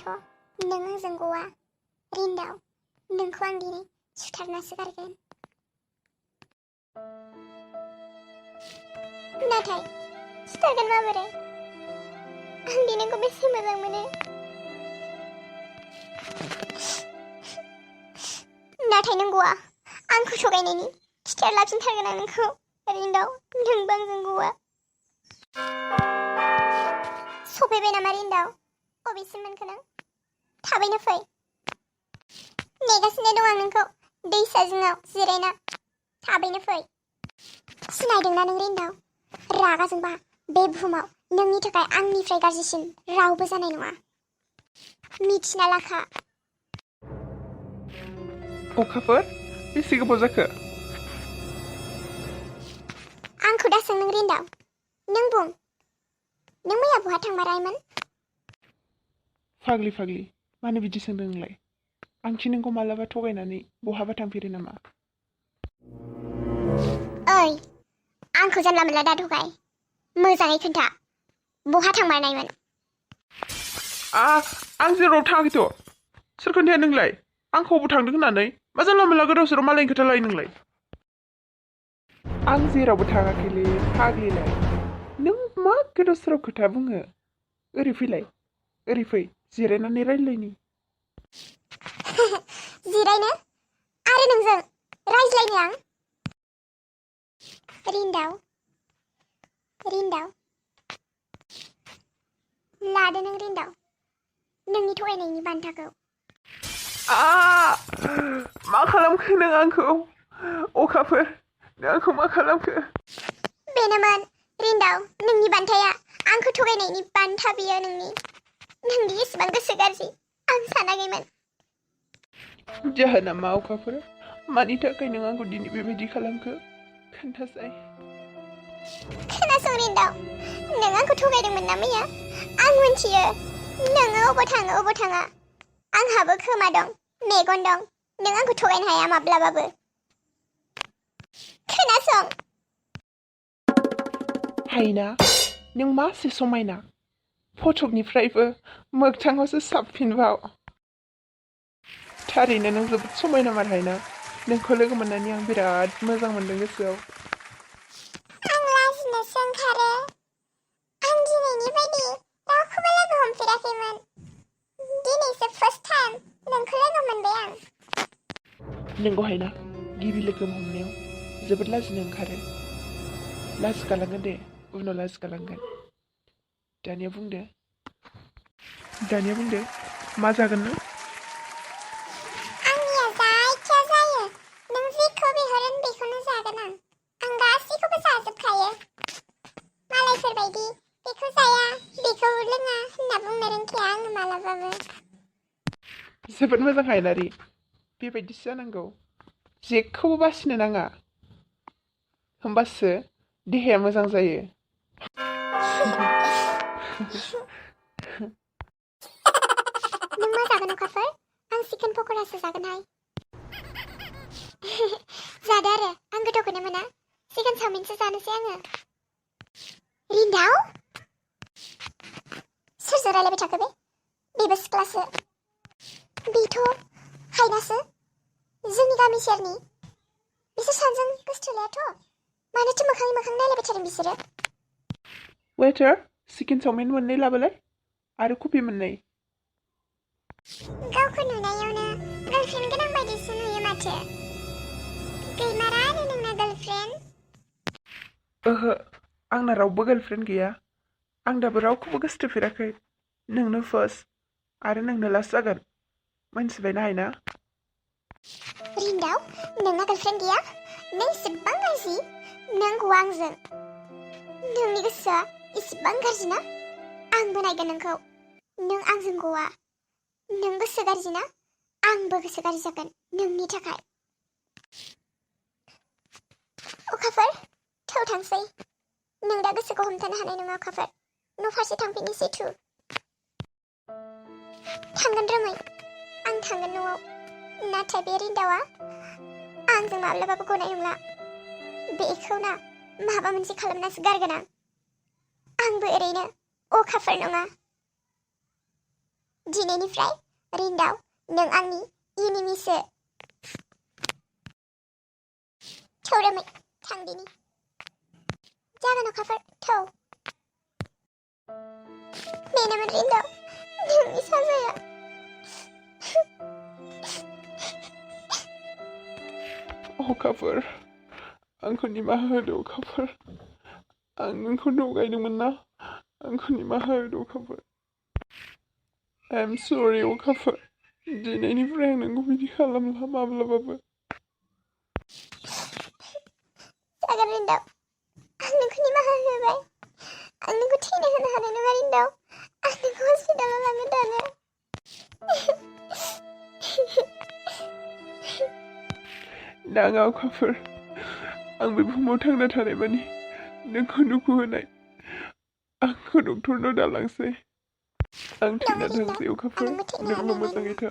थाङाबाथ' नों आंजों गवा रिन्दाव नोंखौ आं दिनै सुथारनासो गारगोन। नाथाय सुथारगोन माबोरै? आं दि नोंखौ बेसे मोजां मोनो। नाथाय नों गवा आंखौ थगायनायनि खिथेर लाफिनथारगोन आं नोंखौ रिन्दाव नोंबो आंजों गवा। सफैबाय नामा रिन्दाव? बबेसिम मोनखो नों? थाबैनो फै। नेगासिनो दं आं नोंखौ दैसा जिङाव जिरायना। थाबैनो फै। सिनायदोंना नों रिन्दाव? रागा जोंबा बे बुहुमाव नोंनि थाखाय आंनिफ्राय गाज्रिसिन रावबो जानाय नङा। मिथिना लाखा। अखाफोर बेसे गोबाव जाखो? आंखौ दा सों नों रिन्दाव। नों बुं नों मैया बहा थांमारायमोन? फाग्लि फाग्लि मानो बिदि सोंदों नोंलाय? आंखि नोंखौ मालाबा थगायनानै बहाबा थांफेरो नामा? ओइ आंखौ जानला मोनला दा थगाय। मोजाङै खोन्था बहा थांमारनायमोन? आं जेराव थाङाखैथ'। सोर खोन्थाया नोंलाय? आंखौ अबाव थांदों होननानै मा जानला मोनला गोदाव सोराव मालायनि खोथा लायो नोंलाय? आं जेरावबो थाङाखैलै फाग्लिलाय। नों मा गोदाव सोराव खोथा बुङो? ओरै फैलाय, ओरै फै जिरायनानै रायज्लायनि। जिरायनो आरो नोंजों रायज्लायनो आं? रिन्दाव रिन्दाव लादो नों रिन्दाव नोंनि थगायनायनि बान्थाखौ। मा खालामखो नों आंखौ? अखाफोर नों आंखौ मा खालामखो? बेनोमोन रिन्दाव नोंनि बान्थाया। आंखौ थगायनायनि बान्था बियो नोंनि एसेबां गोसो गाज्रि आं सानाखैमोन। जाहोना मा अखाफोर? मानि थाखाय नों आंखौ दिनै बेबायदि खालामखो? खोन्थासाय। खोनासं रिन्दाव नों आंखौ थगायदोंमोन ना मैया? आं मिथियो नोङो अबाव थाङो अबाव थाङा। आंहाबो खोमा दं मेगन दं। नों आंखौ थगायनो हाया माब्लाबाबो। खोनासं। हायना नों मासे समायना। फटकनिफ्रायबो मोगथाङावसो साबसिनबाव। थारैनो नों जोबोद समायनामार हायना। नोंखौ लोगो मोननानै आं बिराद मोजां मोनदों गोसोआव। आं लाजिनोसो ओंखारो। आं दिनैनि बायदि रावखौबो लोगो हमफेराखैमोन। दिनैसो फार्स्ट टाइम नोंखौ लोगो मोनबाय आं। नोंगौ हायना गिबि लोगो हमनायाव जोबोद लाजिनो ओंखारो। लाजि गालांगोन दे उनाव लाजि गालांगोन। दानिया बुंदो मा जागोन नों? आंनिया जायखिया जायो। नों जेखौ बिहरो बेखौनो जागोन आं गासैखौबो जाजोबखायो। मालायफोरबायदि बेखौ जाया बेखौ लोङा होनना बुंनो रोंखाया आङो मालाबाबो। जोबोद मोजां हायनारि। बेबायदिसो जानांगौ। जेखौबो बासिनो नाङा। होमबासो देहाया मोजां जायो। नों मा जागोन अखाफोर? आं चिकेन पक'रासो जागोनहाय। जादो आरो आं गोथावखौनो मोना। चिकेन चावमिनसो जानोसै आङो। रिन्दाव सोरजों रायलायबाय थाखो बे? बेबो सिख्लासो। बेथ' हायनासो जोंनि गामि सेरनि। बिसोर सानैजों गोसथोलायाथ'। मानोथो मोखाङै मोखां नायलायबाय थादों बिसोरो? वेटार चिकेन चावमिन मोननै लाबोलाय आरो कफि मोननै। गावखौ नुनायावनो गार्लफ्रेन्ड गोनां बायदिसो नुयो माथो। गैमारा आरो नोंना गार्लफ्रेन्ड? ओहो आंना रावबो गार्लफ्रेन्ड गैया। आं दाबो रावखौबो गोसथोफेराखै। नोंनो फार्स्ट आरो नोंनो लास्ट जागोन। मोनथिबायना हायना? रिन्दाव नोंना गार्लफ्रेन्ड गैया? नों इसेबां गाज्रि। नों गवा आंजों। नोंनि गोसोआ इसेबां गाज्रि ना? आंबो नायगोन नोंखौ। नों आंजों गवा। नों गोसो गाज्रि ना? आंबो गोसो गाज्रि जागोन नोंनि थाखाय। अखाफोर थौ थांसै। नों दा गोसोखौ हमथानो हानाय नङा अखाफोर। न' फारसे थांफिननोसै थु। थांगोन रोमै आं थांगोन न'आव। नाथाय बे रिन्दावा आंजों माब्लाबाबो गनाय नंला। बेखौ ना माबा मोनसे खालामनासो गारगोन आं। आंबो ओरैनो अखाफोर नङा। दिनैनिफ्राय रिन्दाव नों आंनि इनिमिसो। थौरोमै थांदिनि। जागोन अखाफोर थौ। बेनोमोन रिन्दाव नोंनि साजाया। अखाफोर आंखौ निमाहा होदो अखाफोर। आं नोंखौ थगायदोंमोन ना, आंखौ निमाहा होदो अखाफोर। आइ एम सरि अखाफोर। दिनैनिफ्राय आं नोंखौ बिदि खालामला माब्लाबाबो। जागोन रिन्दाव आं नोंखौ निमाहा होबाय। आं नोंखौ थैनो होनो हानाय नङा रिन्दाव। आं नोंखौ हस्पिटालाव लांगोन दानो। नाङा अखाफोर। आं बे बुहुमाव थांना थानाय मानि नोंखौ दुखु होनाय। आंखौ डक्टरनाव दालांसै। आं थैना थांसै अखाफोर। नोंल' मोजाङै था।